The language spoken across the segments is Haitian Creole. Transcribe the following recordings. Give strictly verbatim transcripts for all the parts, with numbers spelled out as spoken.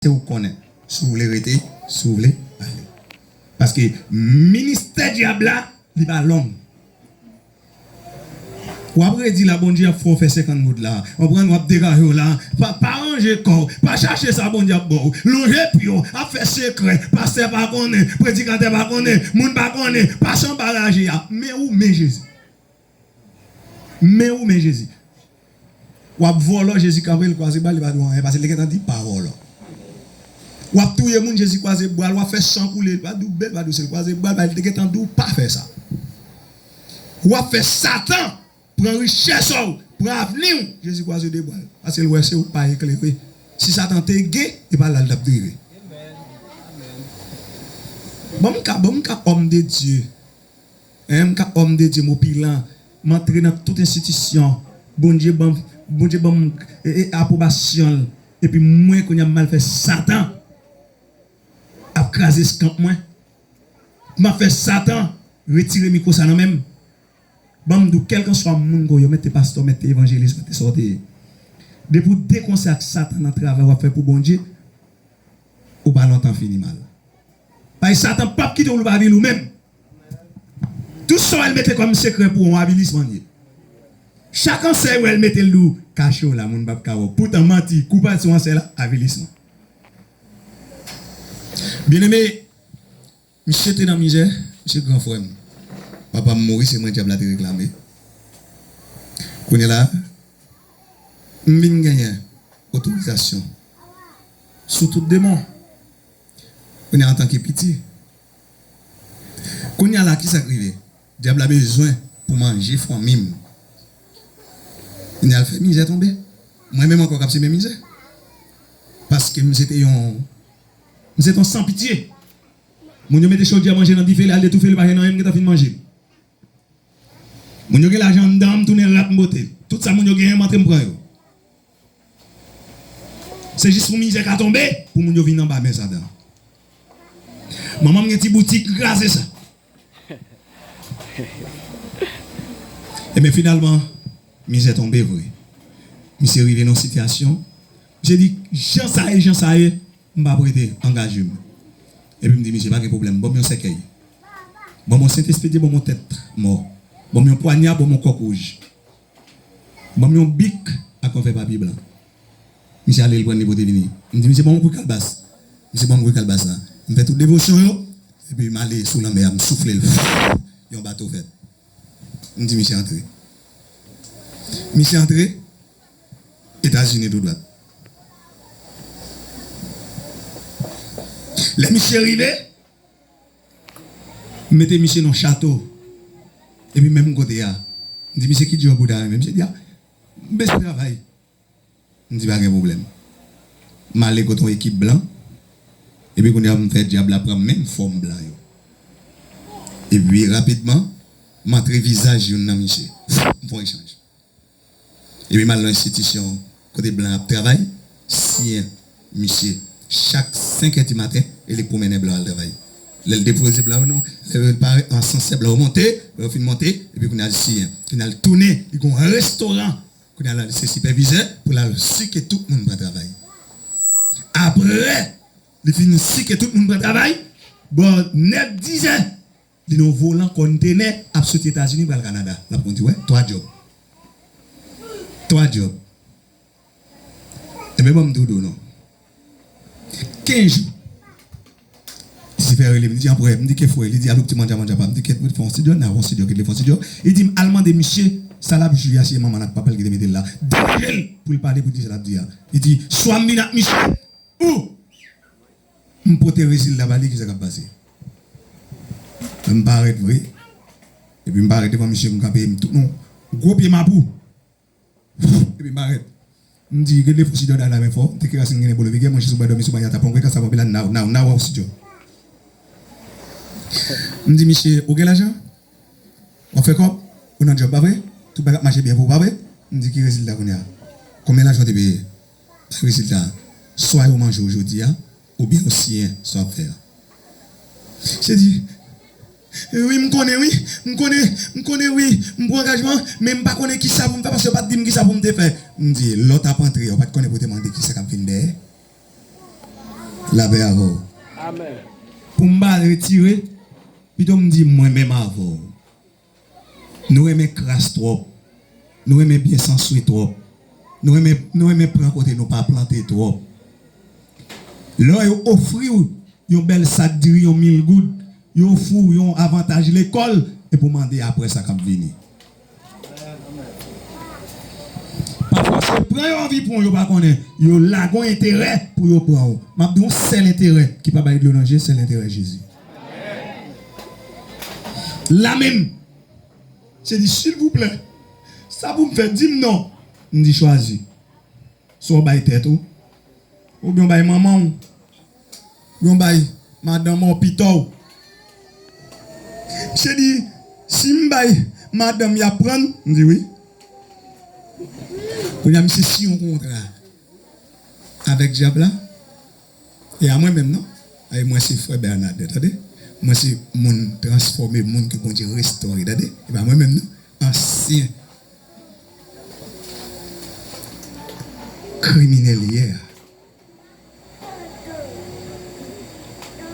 se ou k konnen. Si w vle rete, si w vle ale. Paske ministè dyab la, li pa long. W ap redi la, Bondye ap fè w fè senkant goud la. Konprann, w ap degaje w la. Pa, pa ranje kò w. Pa chache sa Bondye ap ba w. Lonje pye w. Ap fè sekrè. Pastè pa konnen. Predikatè pa konnen. Moun pa konnen. Pase anba raje a. Men ou, men Jezi. Men ou, men Jezi. W ap vòlò, Jezi kanpe, l kwaze bra l, li pa di w anyen, paske li gentan di pa vòlò. W ap touye moun, Jezi kwaze bra l, w ap fè san koule, li pa di w bèl, li pa di w sèl, kwaze bra l, li te gentan di w pa fè sa. W ap fè Satan pran richès ou, pran avni w, Jezi kwaze de bra l, paske l wè se ou k pa eklere. Si Satan te gen, e pa la l t ap rive. Ban m ka, ban m ka, homme de Dieu. Hein, m ka homme de Dieu, m opilan, m antre nan tout enstitisyon. Bondye ban, Bondye ban m e, e, apwobasyon l. Epi mwen, kounye a, m al fè Satan ap kraze eskanp mwen. M ap fè Satan retire mikwo sa nan men m. Ban m di w, kèlkanswa moun ko yo, mete pastè, mete evanjelis, mete sa w te ye. Depi w dekonse ak Satan nan travay w ap fè pou Bondye, ou pa lontan fini mal. Paske Satan p ap kite w, li pa vin ou menm. Tout sa w al mete kòm sekrè pou ou, avilisman l ye. Chak ansè w al mete l dou, kache w la, moun p ap ka wè w. Poutan manti, kou pati sou ansè la, avilisman. Byeneme, misye te nan mizè, misye gran frè m. Papa m mouri, se mwen dyab la te reklame. Kounye a la, m vin genyen otorizasyon sou tout demon. Kounye a, antanke piti. Kounye a la, kisa k rive? Dyab la bezwen pou manje fanmi m. Kounye a, l fè mizè tonbe. Mwen menm ankò k ap simen mizè. Paske m se te yon, m se te yon san pitye. Moun yo mete chodyè manje nan dife, l al detoufe, li pa jwenn anyen, m gentan fin manje. Moun yo gen lajan anndan, m tounen rat, m bote l. Tout sa moun yo genyen, m antre, m pran yo. Se jis pou mizè ka tonbe, pou moun yo vin anba men Satan. Manman m gen ti boutik, m kraze sa. Ebyen, finalman, mizè tonbe vre. Misye rive nan yon sitiyasyon, misye di, jan sa ye, jan sa ye, m p ap rete, angaje m. Epi m di, misye, pa gen pwoblèm, ban m yon sèkèy. Ban m yon Sentespri, ban m yon tèt mò. Ban m yon pwanya, ban m yon kòk wouj. Ban m yon bik ak yon fèy papye blan. Misye ale, li pran, li pote vini. M di, misye, ban m yon kout kalbas. Misye ban m kout kalbas la. M fè tout devosyon yo, epi m ale sou lanmè a, m soufle l. Yon bato fèt. M di, misye antre. Misye antre, Etazini tou dwat. Lè misye rive, m mete misye nan chato. Epi menm kote a, m di, misye, ki djòb ou ta renmen? Misye di, a, m bezwen travay. M di, pa gen pwoblèm. M ale kote yon ekip blan. Epi kounye a, m fè dyab la pran menm fòm blan yo. Epi rapidman, m antre vizaj youn nan misye. M fè yon echanj. Epi m al nan enstitisyon kote blan ap travay, siyen misye chak senk è di maten, e li k pou mennen blan al travay. Lè l depoze blan yo, non, lè yo pare, asansè blan yo monte, lè yo fin monte, epi kounye a l siyen. Kounye a l tounen, li gen yon restoran. Kounye a la, li se sipèvizè pou l al sike tout moun pran travay. Apre li fin sike tout moun pran travay, bò nèf, diz è, li nan volan kòntenè ap soti Etazini pral Kanada. L ap kondi, wè, twa djòb. Twa djòb. Ebyen, ban m di w non. Kenz jou. Ti frè rele m, li di, "Anprè," m di, "Ke frè?" Li di, "Alo, ti mandja, mandja pa." M di, "Kèt, mwen fè yon estidyo, n a fè yon estidyo, kèt, li fè yon estidyo." Li di m, "Al mande misye, sa l ap jwi a, si e manman l ak papa l ki te mete l la. Deranje l pou l pale, pou l di sa l ap di a." Li di, "Swa m vin ak misye, ou m pote rezilta ba li, ki sa k ap pase." M parèt vre. Epi m parèt devan misye, m kanpe, m tout non. Gwo pye mapou. Epi m parèt. M di, "Gen de fò si dòda la men fò, m te ke rasin gen bolo vegè, manje sou bwa dòmi sou bwa yata pongwe, kasa pongwe la, naw, naw, naw, ou si djò." M di, "Misye, ou gen lajan? W ap fè kòb? Ou nan djòb, pa vre? Tout bagay ap mache byen pou ou, pa vre?" M di, "Ki rezilta kounye a? Konbyen lajan w te peye?" Bay rezilta a. Swa yo manje w jodi a, oubyen yo siyen sa w ap fè a. Misye di, "Wi, m konnen wi, m konnen, m konnen wi, m pran angajman, men m pa konnen kisa pou m fè, paske yo pa t di m kisa pou m te fè." M di, "Lè w t ap antre a, ou pa t konnen pou w te mande kisa k ap vin dèyè?" Lapè avè w. Pou m pa retire, pito m di mwen menm avè w. Nou renmen kras twòp. Nou renmen byen sanswe twòp. Nou renmen, nou renmen pran kote nou pa plante twòp. Lè yo ofri w yon bèl sak diri, yon mil goud, yo ofri w yon avantaj lekòl, epi w mande apre sa k ap vini. Pafwa, se pran yo anvi pran w, yo pa konnen. Yo lage yon enterè pou yo pran w. M ap di yon sèl enterè ki pa bay dlo nan je, sèl enterè Jezi. La menm, se di, silvouplè, sa pou m fè, di m non. M di, chwazi. Swa w bay tèt ou, oubyen w bay manman w, oubyen w bay madanm ou pito w. Misye di, si m bay madanm, y ap pran l? M di wi. Kounye a, misye siyen yon kontra avèk dyab la. E a mwen menm, non? E mwen se frè Bernard, tande? Mwen se moun transfòme, moun ke Bondye restore, tande? E pa mwen menm, non? Ansyen kriminèl yè a.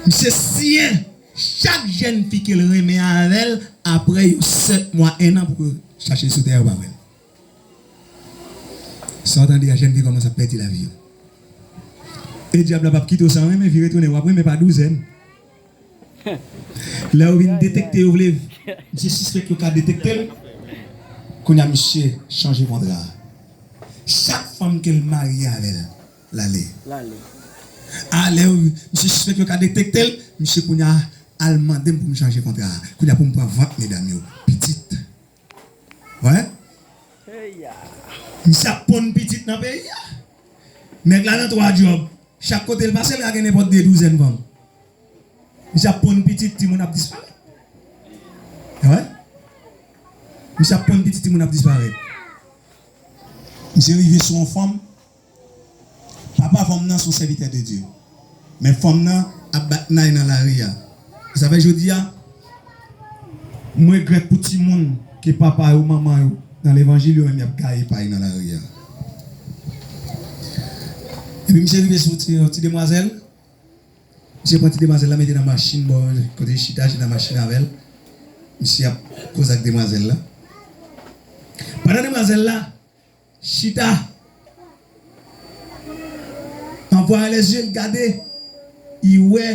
Misye siyen chak jèn fi ke l renmen avè l apre yon sèt mwa, en an pou yo chache l sou tè a, yo pa wè l. Sa w tande a, jèn fi kòmanse ap pèdi lavi yo. E dyab la p ap kite w san renmen, vire tounen, w ap renmen pa douzèn. Lè yo vin detekte, yo vle, misye sispèk yo ka detekte l. Kounye a, misye chanje kontra a. Chak fanm ke l marye avè l, l ale. A, lè yo, misye sispèk yo ka detekte l, misye kounye a al mande m pou m chanje kontra a. Kounye a pou m pran vant medam yo. Pitit. Wè? Misye ap ponn pitit nan peyi a. Nèg la nan twa djòb. Chak kote l pase, l ka gen nenpòt de douzèn fanm. Misye ap ponn pitit, timoun ap disparèt. Wè? Misye ap ponn pitit, timoun ap disparèt. Misye rive sou yon fanm. Papa fanm nan se yon sèvitè de Dye. Men fanm nan ap bat nay nan lari a. Sa fè jodi a, m regrèt pou timoun ke papa yo, manman yo nan levanjil, yo menm y ap gaye pay nan lari a. Epi misye rive sou ti, ti demwazèl. Misye pran ti demwazèl la, mete nan machin, bò kote li chita, chita nan machin avè l. Misye ap koze ak demwazèl la. Pandan demwazèl la chita, an vwayè lèzye l gade, li wè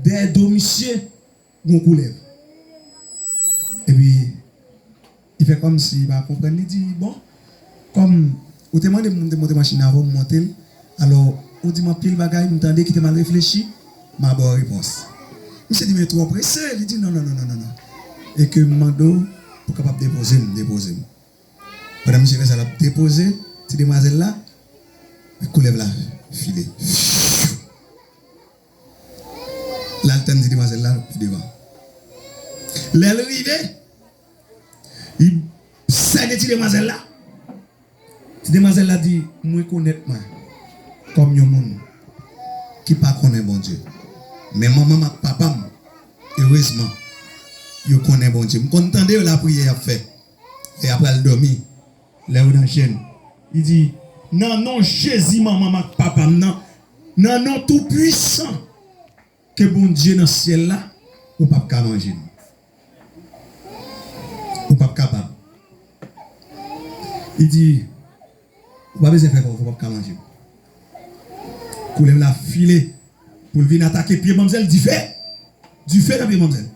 dèyè do misye gon koulèv. Epi li fè kòmsi li pa konprann, li di, bon, kòm ou te mande m pou m te monte machin nan avè w, m monte l, alò, ou di m anpil bagay, m tande, kite m al reflechi, m a ba w repons. Misye di, men twò prese, li di, non, non, non, non, non, non. E ke m mande w pou w kapab depoze m, depoze m. Pandan misye fè sa, l ap depoze ti demwazèl la, koulèv la file. L al tann ti demwazèl la pi devan. Lè l rive, li sène ti demwazèl la. Ti demwazèl la di, m rekonèt mwen kòm yon moun ki pa konnen Bondye. Men manman m ak papa m, erezman, yo konnen Bondye. M konn tande yo lapriyè y ap fè lè y ap al dòmi, lè yo nan jèn. Li di, nan non Jezi, manman m ak papa m nan, nan non Toupwisan ke Bondye nan syèl la, ou p ap ka manje m. Ou p ap kapab. Li di, ou pa bezwen fè kòw, ou p ap ka manje m. Koulèv la file pou l vin atake pye manmzèl, dife! Dife nan pye manmzèl.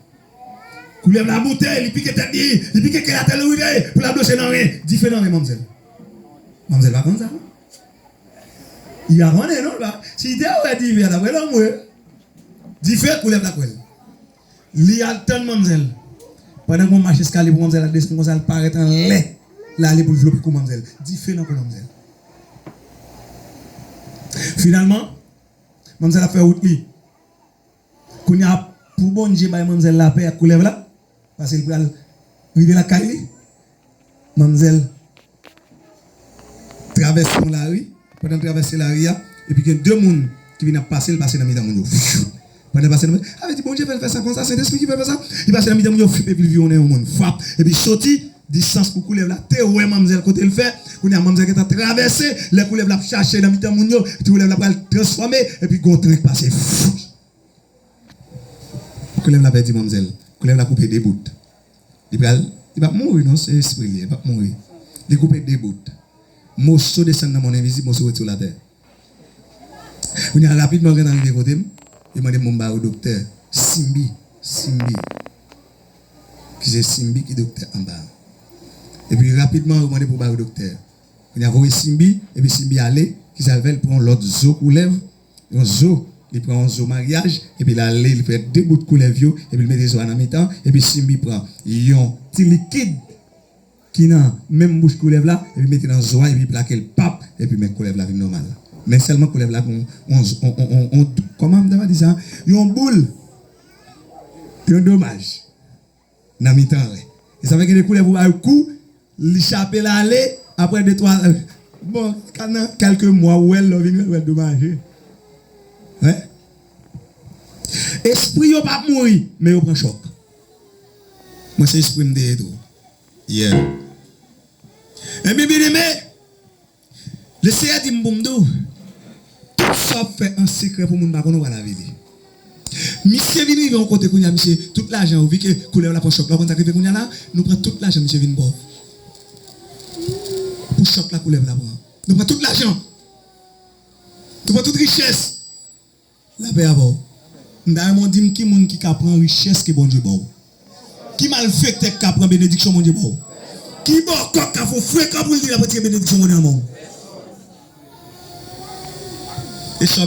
Koulèv la moute, li pike tèt li, li pike kè l atè, li rive pou l ap doche nan ren. Dife nan ren manmzèl. Manmzèl pa konn sa, non. Li pa konnen, non, li pa. Si li te wè dife a, l ap wè lanmou. Dife, koulèv la kwè l. Li al tann manmzèl. Pandan gon mach eskalye pou manmzèl la desann konsa, l parèt anlè. L ale pou l vlope kou manmzèl. Dife nan kou manmzèl. Finalman, manmzèl ap fè wout li. Kounye a, pou Bondye bay manmzèl lapè ak koulèv la, paske l pral rive lakay li, manmzèl travèse yon lari, pandan l travèse lari a, epi gen de moun ki vin ap pase, l pase nan mitan moun yo. Fyou! Pandan l pase nan, sa vle di Bondye fè l fè sa konsa, Sentespri ki fè l fè sa, li pase nan mitan moun yo, fyou, epi l viwonnen yon moun. Fwap! Epi soti, Distans pou koulèv la te wè manmzèl kote l fè. Kounye a manmzèl gentan travèse. Lè koulèv la ap chache nan mitan moun yo, ti koulèv la pral transfòme, epi gon tren k pase. Fou! Koulèv la pèdi manmzèl. Koulèv la koupe de bout. Li pral, li p ap mouri non, se espri li, li p ap mouri. Li koupe de bout. Moso desann nan mond envizib, moso retire latè. Kounye a rapidman, yo gentan rive kote m. Yo mande m pou m ba yo doktè Simbi. Simbi. Ki se Simbi ki doktè anba a. Epi rapidman, yo mande pou m ba yo doktè. Kounye a voye Simbi, epi Simbi ale, ki sa l fè, l pran yon lòt zo koulèv, yon zo, li pran yon zo maryaj, epi l ale, li pran de bout koulèv yo, epi l mete zo a nan mitan, epi Simbi pran yon ti likid ki nan menm bouch koulèv la, epi mete nan zo a, epi plake l pap, epi men koulèv la vin nòmal. Men sèlman koulèv la gon yon, yon, yon, yon, yon, kòman m ta di sa? Yon boul, yon domaj nan mitan ren. E sa fè gen de koulèv ou ba yo kou, li chape l ale, apre de twa, bon, nan kèlke mwa, ou wè l, lè w vin wè l domaje. Wi. Espri yo p ap mouri, men yo pran chòk. Mwen se espri m te ye tou. Yeah. Ebyen, byeneme, Lesenyè di m pou m di w, tout sa w ap fè an sekrè pou moun pa konnen, w pral revele. Misye vin rive yon kote kounye a, misye, tout lajan yo, vi ke koulèv la pran chòk la, w konn sa k rive kounye a la? Nou pran tout lajan, misye vin pòv. Pou chòk la koulèv la pran. Nou pran tout lajan. Nou pran tout richès. Lapè avè w. M ta renmen w di m ki moun ki ka pran richès ke Bondye ba w. Ki malfektè k ka pran benediksyon Bondye ba w? Ki bòkò k ka fè w frekan pou l di l ap retire benediksyon Bondye nan men w? E sa